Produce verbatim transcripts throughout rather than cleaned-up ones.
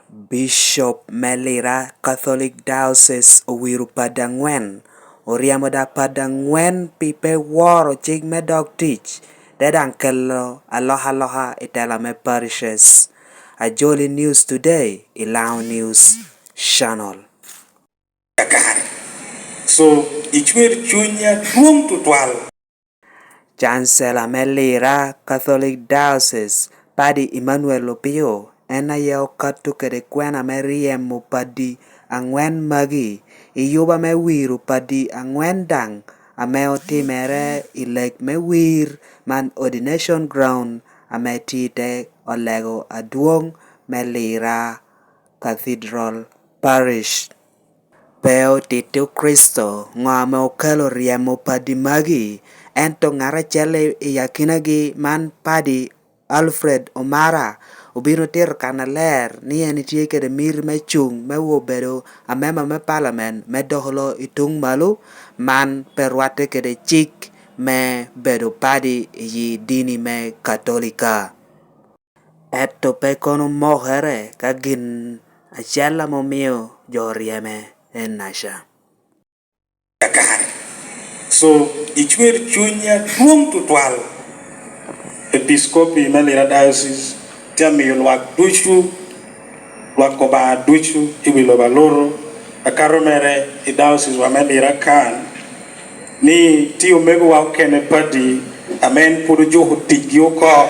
Bishop me Lira Catholic Diocese owiro padi angwen, oryemo da padi angwen pi pe woro cik me dok tic, te daŋ kelo alokaloka i tela me parishes. Ajoli News Today i Lango News Channel. Kakare. So, icwer cuny adwoŋ tutwal. Cancela me Lira Catholic Diocese, Padi Emmanuel Opio, en aye okato kede kwena me ryemo padi angwen magi i yuba me wiro padi angwen daŋ ame otimere i lek me wir man Ordination Ground ame tye i te olego adwoŋ me Lira Cathedral Parish. Pe otito Kricito ŋo ame okelo ryemo padi magi, ento ŋat acel i, i akinagi man Padi Alfred Omara obino tito kannaler ni en tye kede miti me cuŋ me obedo amemba me palamen me dok lo i tuŋ malo, man pe rwatte kede cik me bedo padi i yi dini me Katolika. Ento pe kono mokere ka gin acel ame omio jo oryeme en naca. Kakare. So, icwer cuny adwoŋ tutwal. Episkopi me Lira Diocese tye amiyo lwak ducu, lwak Obaŋa ducu i wi lobo alutu, akato mere i diocese wa me Lira kan, ni tye omegowa okene padi ame en pwod ojuko ticgi oko.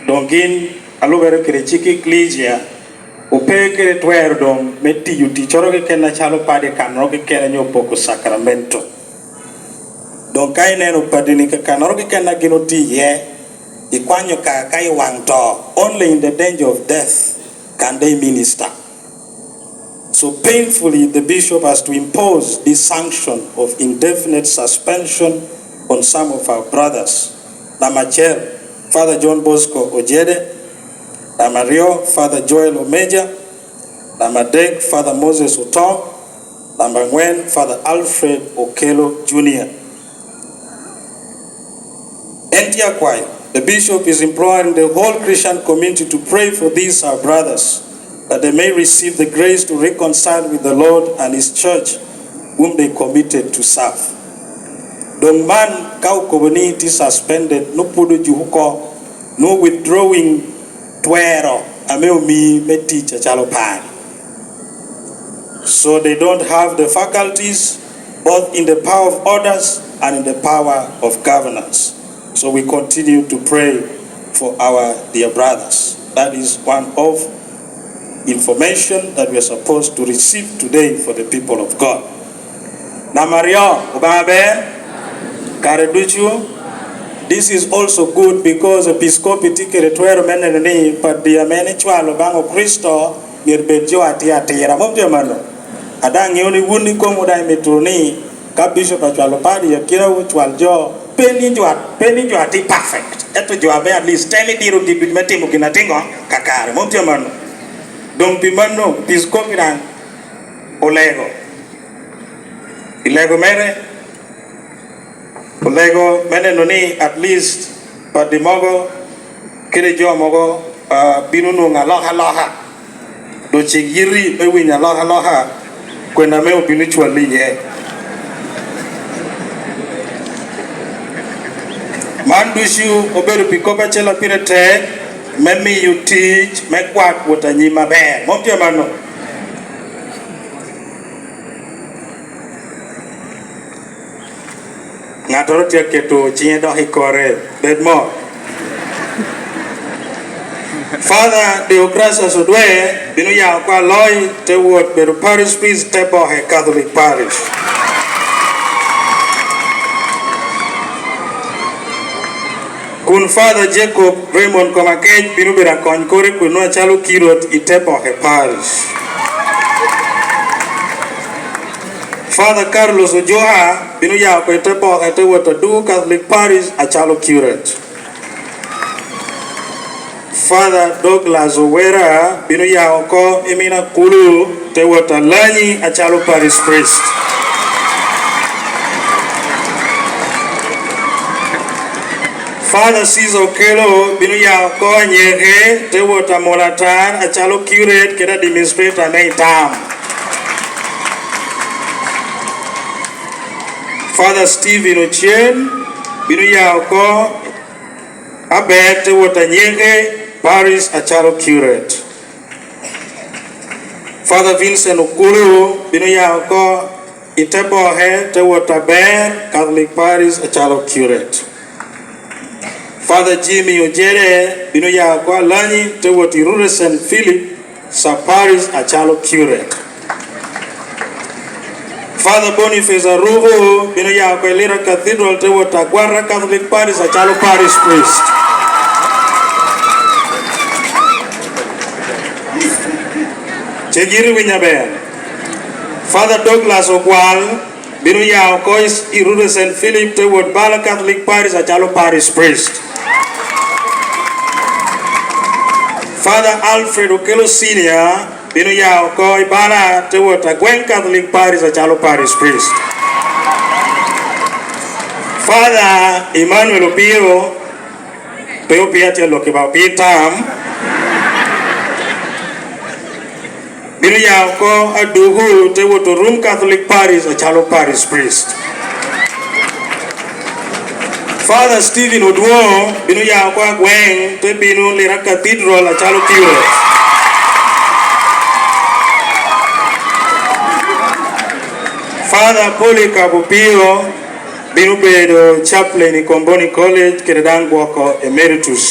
Doŋ gin a lubere kede cik eklecia ope kede twero doŋ me tiyo ticcoro keken acalo padi i kannoro keken onyo poko cakramento. Doŋ ka ineno padi-ni kakannoro keken a gin otye iye, ikwanyo ka, ka i waŋ to, only in the danger of death can they minister. So painfully, the bishop has to impose this sanction of indefinite suspension on some of our brothers. Namba acel, Father John Bosco Ojede. Namba aryo, Father Joel Omeja. Namba adek, Father Moses Otom. Namba angwen, Father Alfred Okello Junior. En tye akwayo, the bishop is imploring the whole Christian community to pray for these our brothers, that they may receive the grace to reconcile with the Lord and His church, whom they committed to serve. Doŋ man ka okobo ni tye suspended, nwoŋo pwod ojuko oko, nwoŋo withdrawing twero ame omii me tic acalo pari. So they don't have the faculties, both in the power of orders and in the power of governance. So we continue to pray for our dear brothers. That is one of information that we are supposed to receive today for the people of God. Namba aryo, Obaŋa ber kare ducu. This is also good because episkopi tye kede twero me neno ni padi ame en ecwalo baŋ Okricito myero bed jo atye atira. Mom tye mano? A daŋ ŋeo ni wun ikomwu daŋ imito ni ka bishop acwalo padi, akinawu cwal jo, pe ni jo a-, pe ni jo atye perfect, ento jo ame at least temo diro gi duc me timo gin atye ŋo? Kakare. Mom tye mano? Doŋ pi mano, episkopi daŋ olego. I lego mere, olego me neno ni at least padi mogo kede jo mogo, ah, bino nwoŋo alokaloka. Doŋ cik yiti me winyo alokaloka, kwena ame obino cwalli iye. Man ducu obedo pi kop acel a pire tek me miyo tic me kwat wot anyim aber. Mom tye mano? Ŋattoro tye aketo ciŋe dok i kore. Bed mot. Father Deogratias Odwe bino ya oko Aloi, te wot bedo parish priest, te boke Catholic Parish. Kun Father Jacob Raymond Komakec bino bedo akony kore kunnu acalo kirot i te boke parish. Father Carlos Ojoha bino ya oko i te boke, te wot Aduku Catholic Parish acalo curate. Father Douglas Owera bino ya oko i Mina Kulu, te wot Alanyi acalo parish priest. Father Caesar Okello bino ya oko anyeke, te wot amolo atar acalo curate kede administrator me itam. Father Stephen Ocen bino ya oko aber, te wot anyeke parish acalo curate. Father Vincent Okulu bino ya oko i te boke, te wot aber Catholic Parish acalo curate. Father Jimmy Ojere bino ya oko alanyi, te wot i Rute Saint Philip, Sub Parish acalo curate. Father Boniface Arubo bino ya oko i Lira Cathedral, te wot Agwata Catholic Parish acalo parish priest. Cegiri winyo aber. Father Douglas Ogwal bino ya oko i, i Rute Saint Philip, te wot Bala Catholic Parish acalo parish priest. Father Alfred Okello Senior bino ya oko i Bala, te wot Agweng Catholic Parish acalo parish priest. Father Emmanuel Opio, pe Opio atyel lok kiba, Opio tam, bino ya oko Aduku, te wot Orum Catholic Parish acalo parish priest. Father Stephen Odwongo bino ya oko Agweng, te bino Lira Cathedral acalo curate. Father Polycarp Opio bino bedo chaplain i Comboni College kede daŋ gwoko emeritus.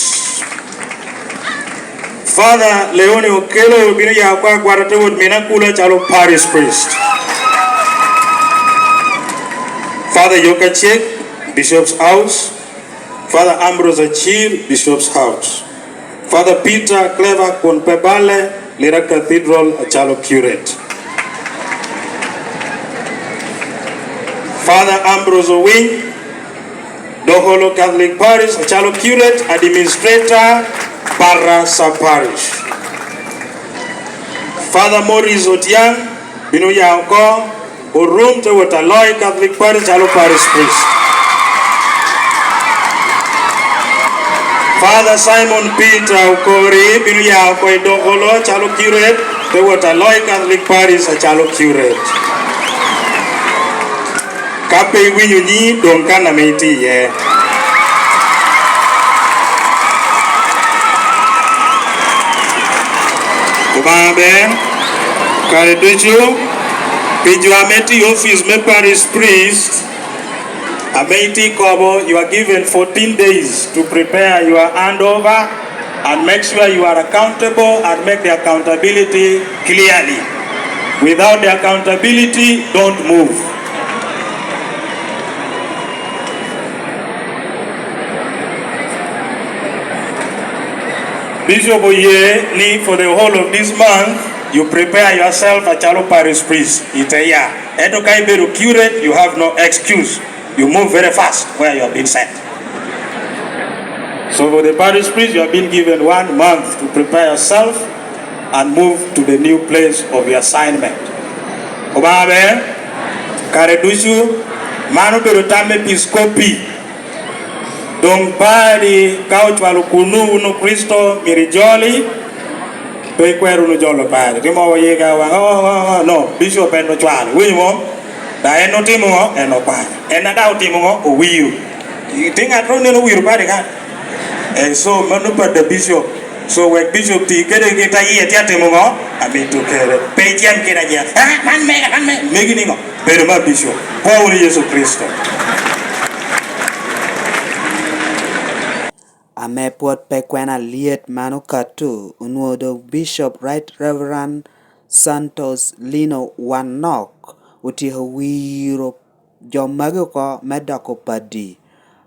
Father Leone Okello bino ya oko Agwata, te wot Minakulu acalo parish priest. Father Yokacek, Bishop's House. Father Ambrose Acir, Bishop's House. Father Peter Clever kun pe balle, Lira Cathedral acalo curate. Father Ambrose Owiny, Doholo Catholic Parish acalo curate, administrator, Parra Sub Parish. Father Morris Otiang bino ya oko, Orum, te wot Aloi Catholic Parish acalo parish priest. Father Simon Peter Okori bino ya oko i Doholo acalo curate, te wot Aloi Catholic Parish acalo curate. Ka pe iwinyo nyi, doŋ kan ame itye iye. Obaŋa ber kare ducu. Pi jo ame tye i office me parish priest, ame itye i kobo, you are given fourteen days to prepare your handover and make sure you are accountable and make the accountability clearly. Without the accountability, don't move. Bishop oye ni for the whole of this month, you prepare yourself acalo parish priest, ite ya. Ento ka ibedo curate, you have no excuse. You move very fast where you have been sent. So for the parish priest, you have been given one month to prepare yourself and move to the new place of your assignment. Obaŋa ber, kare ducu, mano obedo tam me episkopi. Doŋ padi ka ocwalo kunwu wun Okricito, myero ijoli, pe ikwer wunu jolo padi. Timo oye ka waŋ, "Oh, oh, oh, no, bishop en ocwalo." Winyo mo? Da en otimo ŋo? En okwanyo. En a daŋ otimo ŋo? Owiro. Tye ŋat ro neno owiro padi ka? Eh, so mano padi a bishop. So wek bishop ti kede kit a yie tye atimo ŋo? Amito kede. Pe icem kit a jia. "Ah, man mega, man mega." Megi niŋo? Bedo ma bishop. Pwo wunu Yecu Kricito. Ame pwod pe kwena lyet man okato, onwoŋo doŋ Bishop Right Reverend Santos Lino Wanok otyeko wiro jo magi oko me doko padi.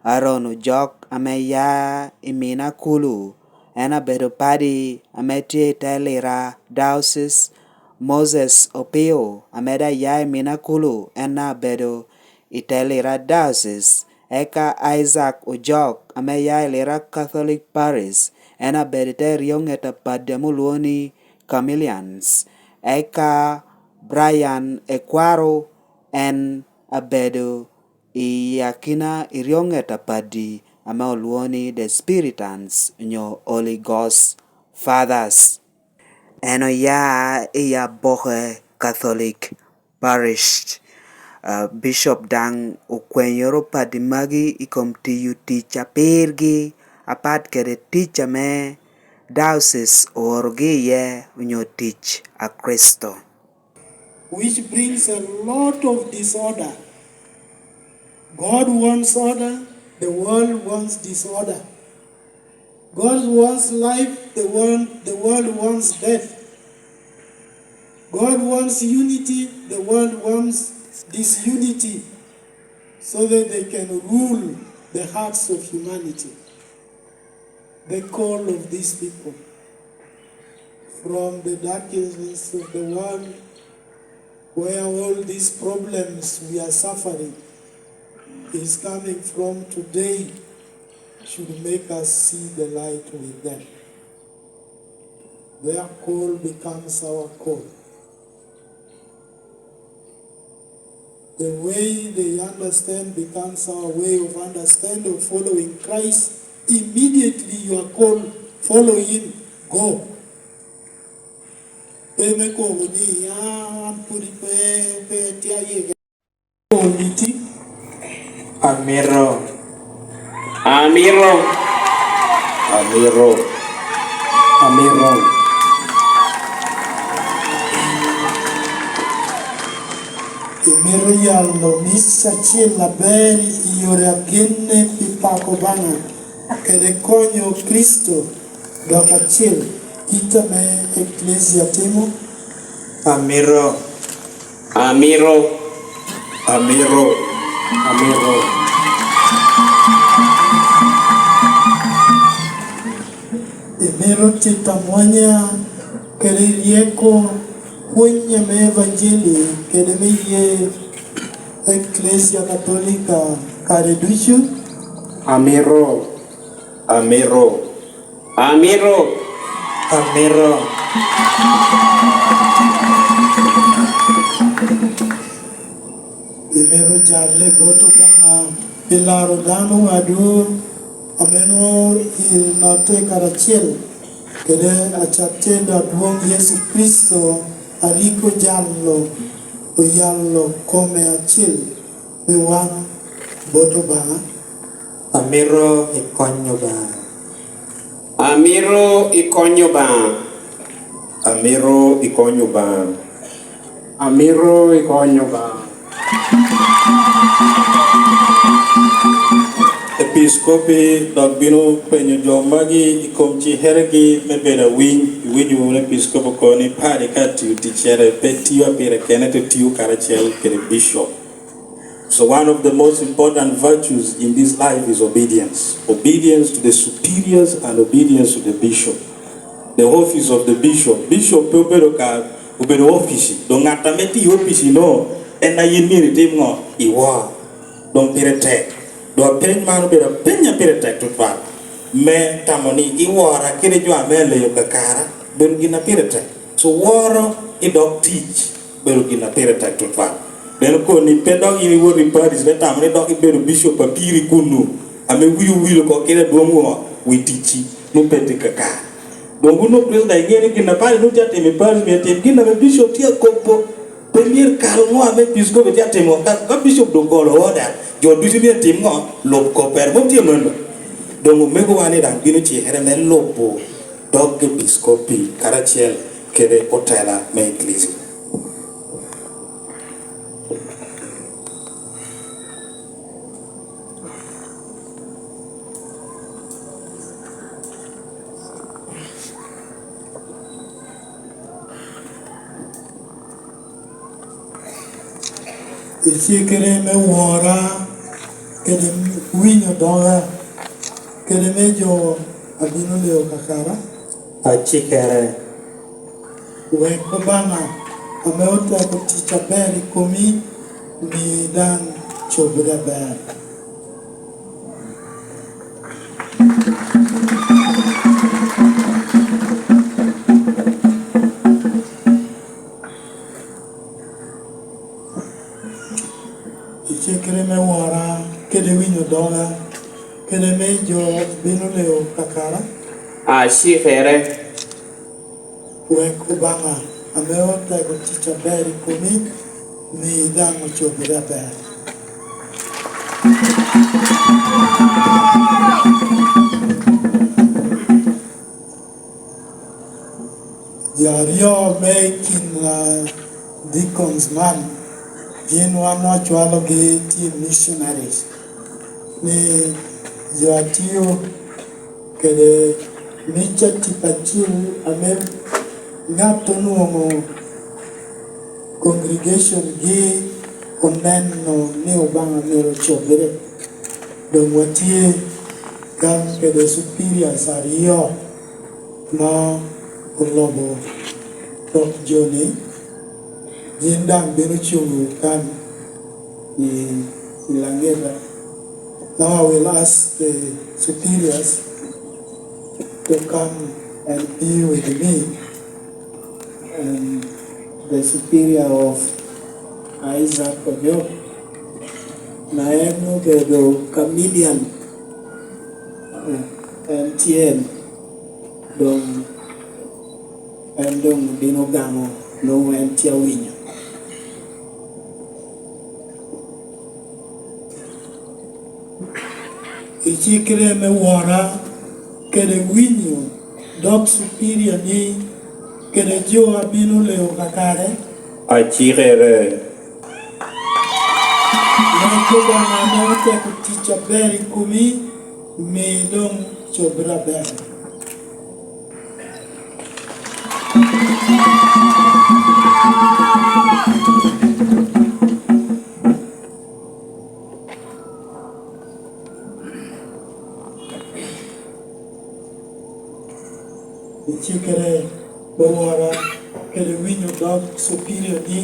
Aron Ojok ame ya i Mina Kulu, en abedo padi ame tye i te Lira Diocese. Moses Opio ame daŋ ya i Mina Kulu, en abedo i te Lira Diocese. Eka Isaac Ojok ame ya i Lira Catholic Parish, en abedo i te ryoŋet apadi ame olwoŋo ni Chameleons. Eka Brian Ekwaro, en abedo i akina i ryoŋet apadi ame olwoŋo ni The Spiritans onyo Holy Ghost Fathers. En oya i aboke Catholic Parish. Ah, Bishop daŋ okwenyoro padi magi i kom tiyo tic apirgi, apat kede tic ame diocese oorogi iye, onyo tic a Kricito. Which brings a lot of disorder. God wants order, the world wants disorder. God wants life, the world, the world wants death. God wants unity, the world wants disunity, so that they can rule the hearts of humanity. The call of these people from the darkness of the world, where all these problems we are suffering is coming from today, should make us see the light with them. Their call becomes our call. The way they understand becomes our way of understanding, of following Christ. Immediately you are called, "Follow him, go." Pe me kobo ni, "Ah, an pwod pe, pe tye ayege." Komiti. Amito. Amito. Amito. Amito. Imito yalo mic acil aber i yore agenne pi pako Obaŋa kede konyo Kricito dok acil, kit ame Eklesia timo? Amito. Amito. Amito. Amito. Imito tito amwanya kede ryeko pwony ame Evanjeli kede me ye Eklesia Katolika kare ducu? Amito. Amito. Amito. Amito. Imito jalle bot Obaŋa pi laro dano wadwu ame nwoŋo inotte karacel kede Acakcel adwoŋ Yecu Kricito a rik ojalo, oyalo kome acil pi wan bot Obaŋa? Amito ikony Obaŋa. Amito ikony Obaŋa. Amito ikony Obaŋa. Amito ikony Obaŋa. Episkopi dok bino penyo jo magi i kom cikeregi me bedo awiny. Iwinyo wunu episkopo kono ni padi ka tio ticcere, pe tio a pire kene, te tio karacel kede bishop. So one of the most important virtues in this life is obedience. Obedience to the superiors and obedience to the bishop. The office of the bishop. Bishop pe obedo ka, obedo opici. Doŋ ŋat ame tye i opici no, en a yin myero itim ŋo? Iwor. Doŋ pire tek. Doŋ apeny man obedo apeny a pire tek tutwal. Me tamo ni iwora kede jo ame aleyo kakara, bedo gin a pire tek. So woro i dog tic bedo gin a pire tek tutwal. Pien okoni pe dok in iwot i paris me tamo ni dok ibedo bicop a piri kunnu, ame wii owil oko kede adwoŋ ŋo wi ticci, nwoŋo pe tye kakare. Doŋ wun Okricito daŋ iŋeo ni gin a pari nwoŋo tye atimo i paris myero itim gin ame bicop tye akobbo. Pe myero kal ŋo ame episkopo tye atimo. Ka, ka bicop doŋ golo oda, jo ducu myero tim ŋo? Lub koppere. Mom tye mano. Doŋ omegowa ni daŋ bino cikere me lubo dog episkopi karacel kede otela me eklisia. Icikere me wora kede winyo doga kede me jo a bino leo kakara. Acikere. Wek Obaŋa ame oteko tic aber i komi omi daŋ cobere aber. I cekere me wora kede winyo doga, kede me jo bino leo kakara. Acikere. Wek Obaŋa ame otego tic aber i komi, mi daŋ ocobere aber. Jo aryo me i kin, ah, deacons man, gin wan ocwalogi tye missionaries, ni jo a tio kede mic a tip acil ame ŋat onwoŋo congregation-gi oneno ni Obaŋa myero ocobere. Doŋ watye kan kede superiors aryo ma olobo tok joni, gin daŋ bino cuŋ kan i, i laŋeta. Now I will ask the superiors to come and be with me, and the superior of Isaac Ojok, na en obedo chameleon, eh, en tye en, doŋ en doŋ bino gamo nwoŋo en tye awinyo. Icikere me wora kede winyo dok superior-ni kede jo a bino leo kakare. Acikere. Wek Obaŋa ame oteko tic aber i komi, mi doŋ cobere aber. Icikere me wora kede winyo dog superior-ni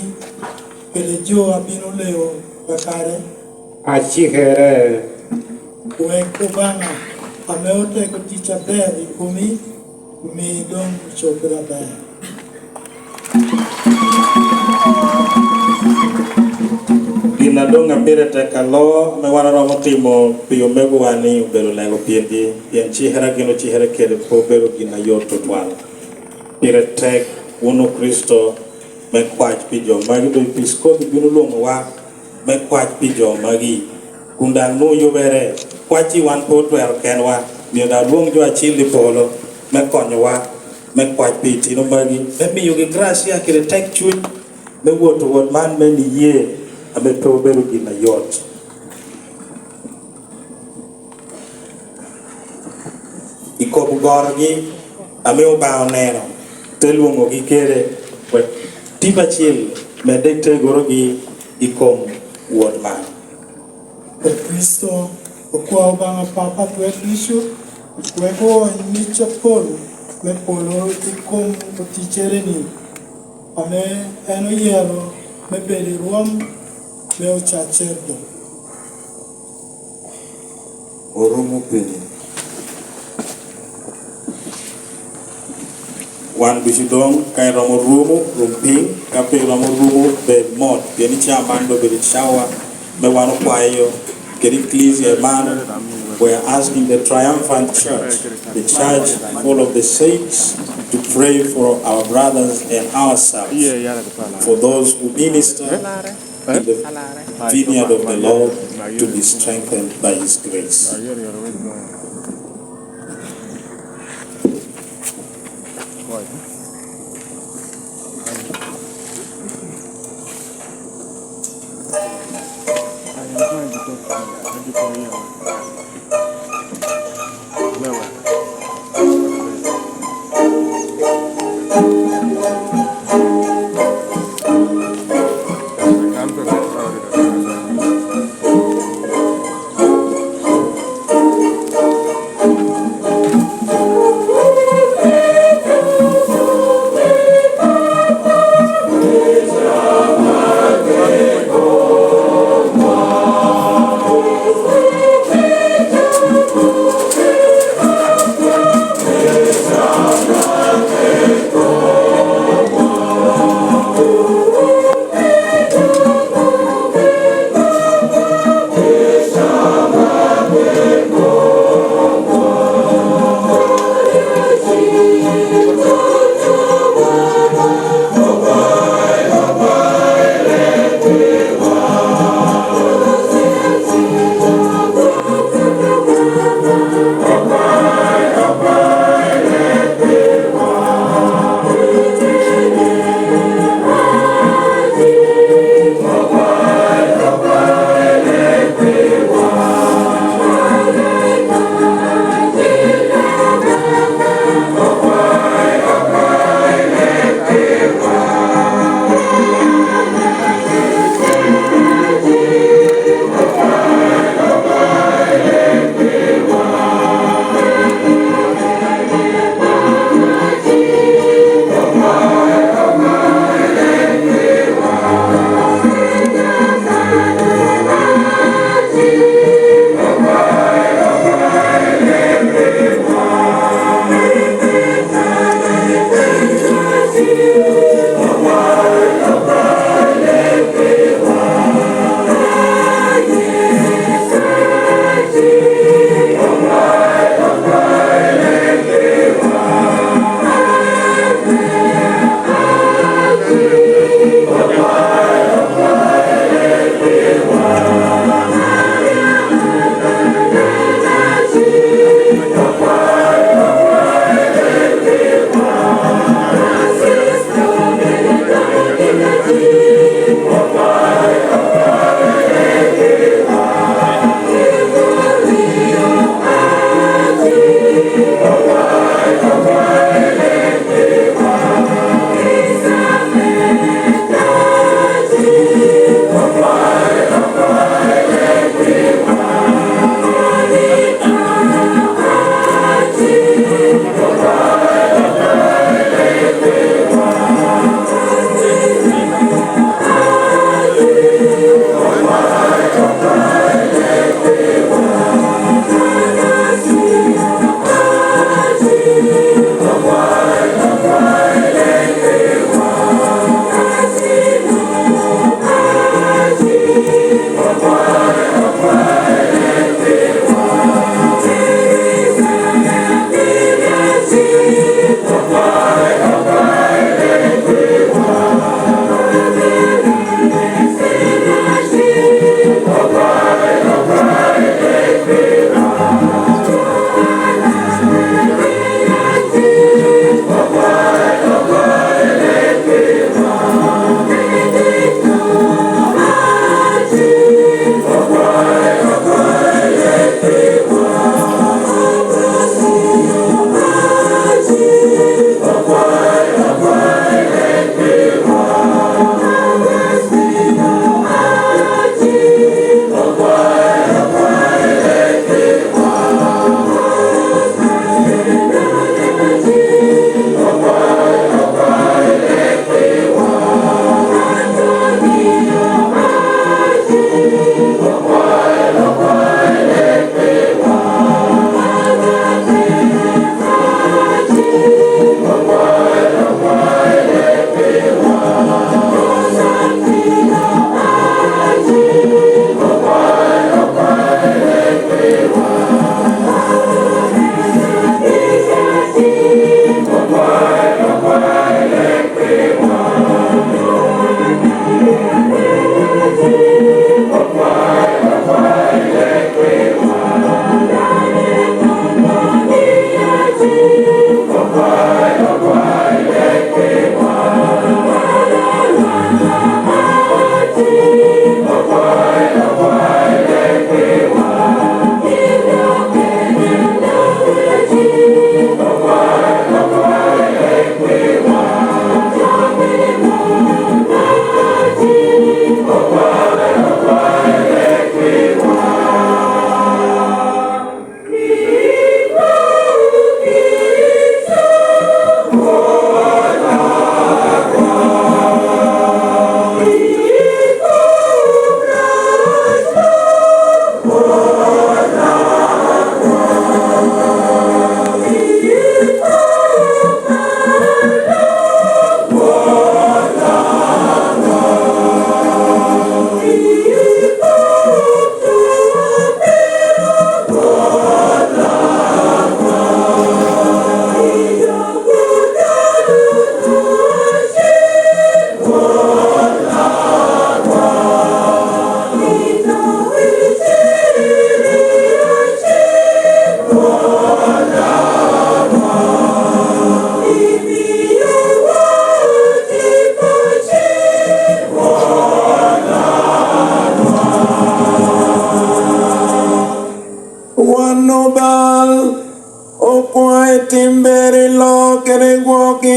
kede jo a bino leo kakare. Acikere. Wek Obaŋa ame oteko tic aber i komi, mi doŋ cobere aber. Gin a doŋ a pire tek alo ame wan oromo timo pi omegowa-ni obedo lego pirgi, pien cikere a gin ocikere kede pe obedo gin a yot tutwal. Pire tek, wun Okricito, me kwac pi jo magi, doŋ episkopi bino lwoŋowa me kwac pi jo magi, kun daŋ nwoŋo yubere. Kwacci wan pe otwero kenwa, myero daŋ lwoŋ jo acil i polo me konyowa me kwac pi itino magi, me miyogi gracia kede tekcuny me woto wot man me niye ame pe obedo gin ayot. I kop gorogi ame Obaŋa oneno, te lwoŋogi kede wek tip acil medde i tegorogi i kom wot man. Kricito okwa Obaŋa Papa twer ducu, wek oony mic apol me polo i kom oticcere-ni, ame en oyero me bedo i rwom me ocaccere doŋ. Orumo piny. Wan ducu doŋ, ka iromo rumo, rum piny, ka pe iromo rumo, bed mot, pien i cawa man doŋ obedo cawa me wan okwayo kede eklesia man. We are asking the triumphant church, the church full of the saints, to pray for our brothers and ourselves, for those who minister in the vineyard of the Lord, to be strengthened by His grace.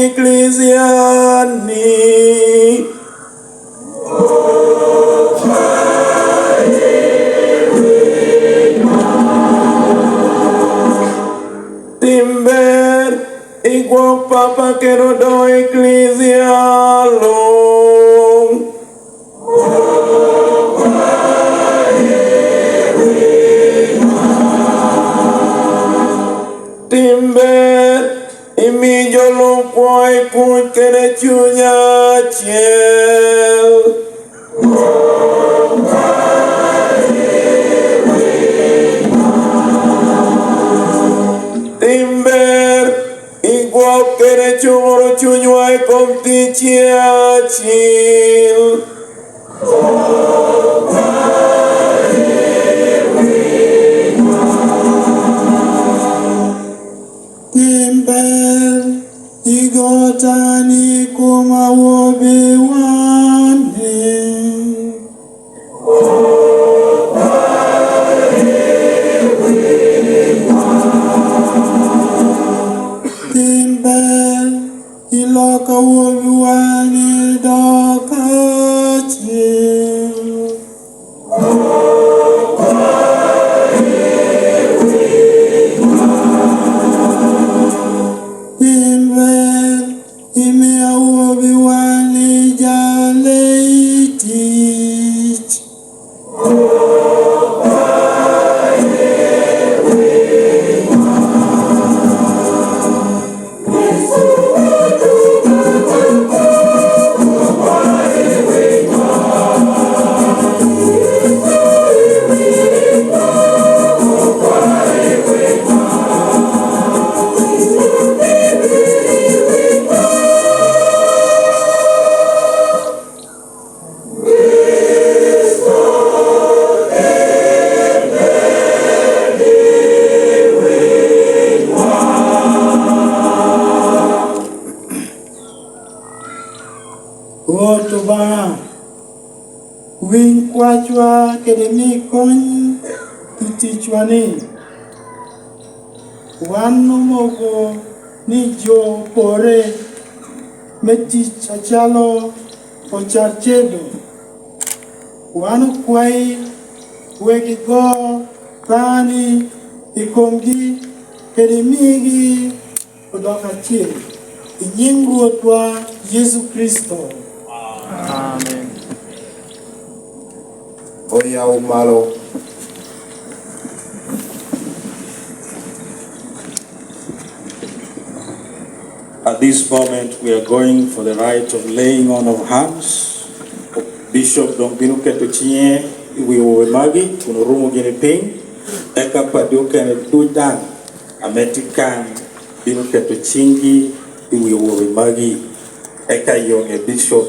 Eklisiani. Tim ber i gwok Papa kede odoŋo Eklisia luŋ. Tim ber, imi jo luŋ kwo i kuc kede cuny acel. Tim ber, i gwok kede cukoro cunywa i kom ticci acil. Tim ber, igo tani i kom awobi wan-ni. Tim ber, ilok awobi wan-ni dok acel. Tim ber, imi awobi wan-ni jale i tic. Rwot Obaŋa, winy kwacwa kede mi kony i ticwa-ni. Wan omoko ni jo opore me tic acalo ocarcedo. Wan okwayi wek igo tani i komgi kede imigi odok acel, i nyiŋ Rwotwa Yecu Kricito. Amen. Oyaw malo. At this moment, we are going for the rite of laying on of hands. Bishop doŋ bino keto ciŋe i wi wowe magi, kun orumo gini piny. Eka padi okene duc daŋ ame tye kan bino keto ciŋgi i wi wowe magi. Eka yoŋe Bishop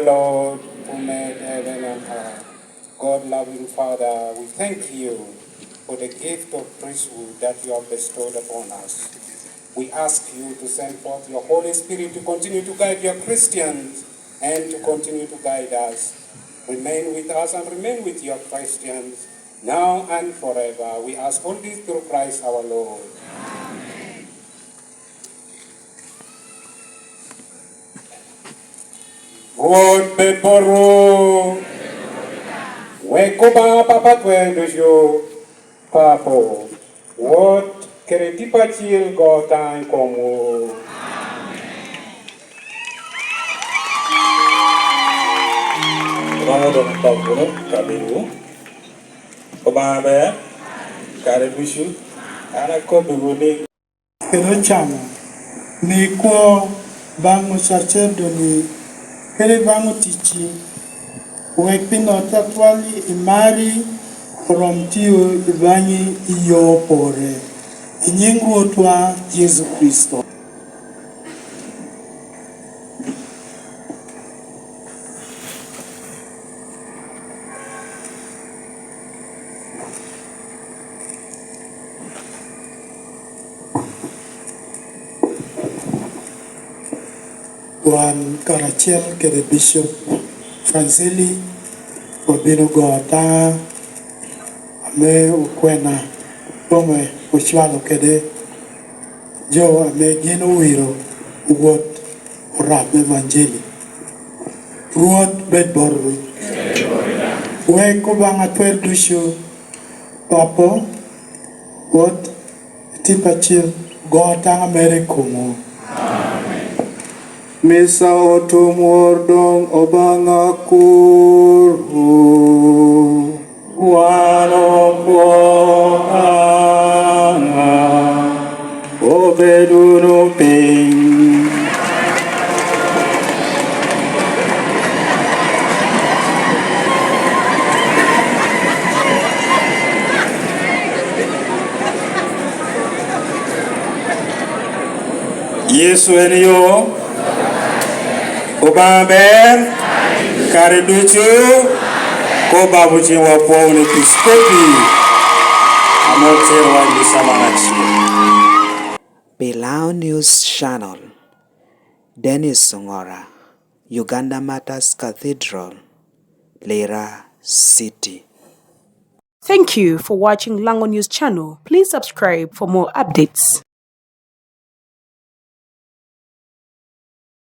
Lord, who made heaven and earth, God loving Father, we thank you for the gift of priesthood that you have bestowed upon us. We ask you to send forth your Holy Spirit to continue to guide your Christians and to continue to guide us. Remain with us and remain with your Christians now and forever. We ask all this through Christ our Lord. Rwot bed botwu. Wek Obaŋa Papa twer ducu, Papo, Wod, kede Tipo Acil go taŋ i komwu. Romo doŋ otok wunu kabedowu. Obaŋa ber, kare ducu. An akobbiwu ni, kede ocamo, mi kwo baŋ ocacerdoni kede baŋ oticci, wek pinnot atwal i mari orom tio i baŋi i yo pore, i nyiŋ Rwotwa Yecu Kricito. Wan karacel kede Bishop Franzilli wabino go taŋa ame okwena kome ocwalo kede jo ame gin owiro wot orab evanjeli. Rwot bed botwu. Wek Obaŋa twer ducu, Papo, Wod, Tipo Acil, go taŋa mere i komwu. Misa otum wor doŋ Obaŋa kuro. Wan okwo aŋa, obed wunu piny. Yecu en yo, Obaŋa ber, kare ducu. Ko Baba Ocinwa pwoŋ ni Episkopi ame oterowa i misa man acel. Pi Lao News Channel, Dennis Ongora, Uganda Martyrs Cathedral, Lira City. Thank you for watching Lango News Channel. Please subscribe for more updates.